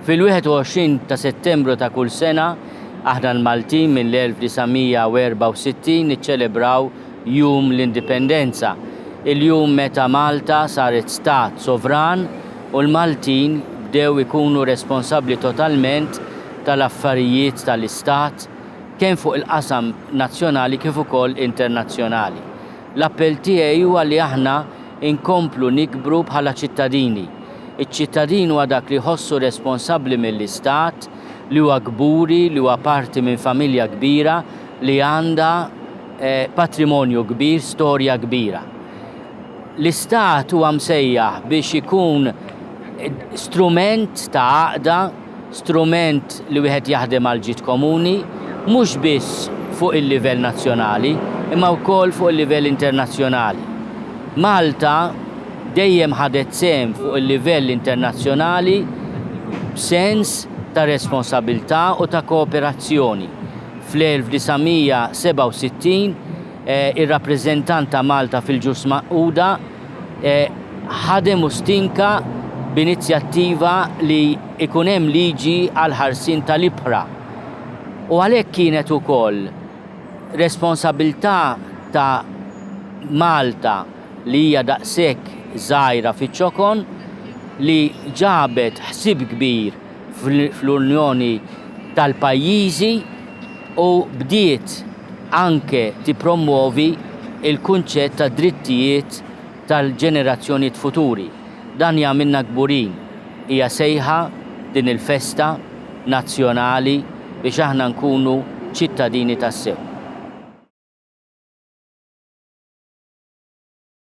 Fil-21 ta' Settembru ta' kull sena, aħna l-Maltin mill-1964 niċċelebraw Jum l-Indipendenza, il-jum meta Malta saret stat sovran u l-Maltin bdew ikunu responsabbli totalment tal-affarijiet tal-istat kemm fuq il-qasam nazzjonali kif ukoll internazzjonali. L-appell tiegħi huwa li aħna nkomplu nikbru bħala ċittadini. Iċ-ċittadin huwa dak li jħossu responsabbli mill-istat, li huwa kburi li huwa parti minn familja kbira li għandha patrimonju kbir, storja kbira. L-istat huwa msejjaħ biex ikun strument ta' għaqda, strument li wieħed jaħdem għall-ġid komuni, mhux biss fuq il-livell nazzjonali, imma wkoll fuq il-livell internazzjonali. Malta dejjem ħadet sehem fuq il-livell internazzjonali b'sens ta' responsabilità u ta' kooperazzjoni. Fl-1967 ir-rappreżentant ta' Malta fil-Ġus Magħquda ħadem u stinka b'inizjattiva li jkun hemm liġi għall-ħarsien tal-ibħra. U għalhekk kienet ukoll responsabilità ta' Malta li hija daqshekk żgħira fiċ-ċokon li ġabet ħsieb kbir fl-Unjoni tal-pajjiżi u bdiet anke tippromwovi l-kunċett ta' drittijiet tal-ġenerazzjonijiet futuri. Dan jagħmilna kburin. Hija sejħa din il-festa nazzjonali biex aħna nkunu ċittadini tassew.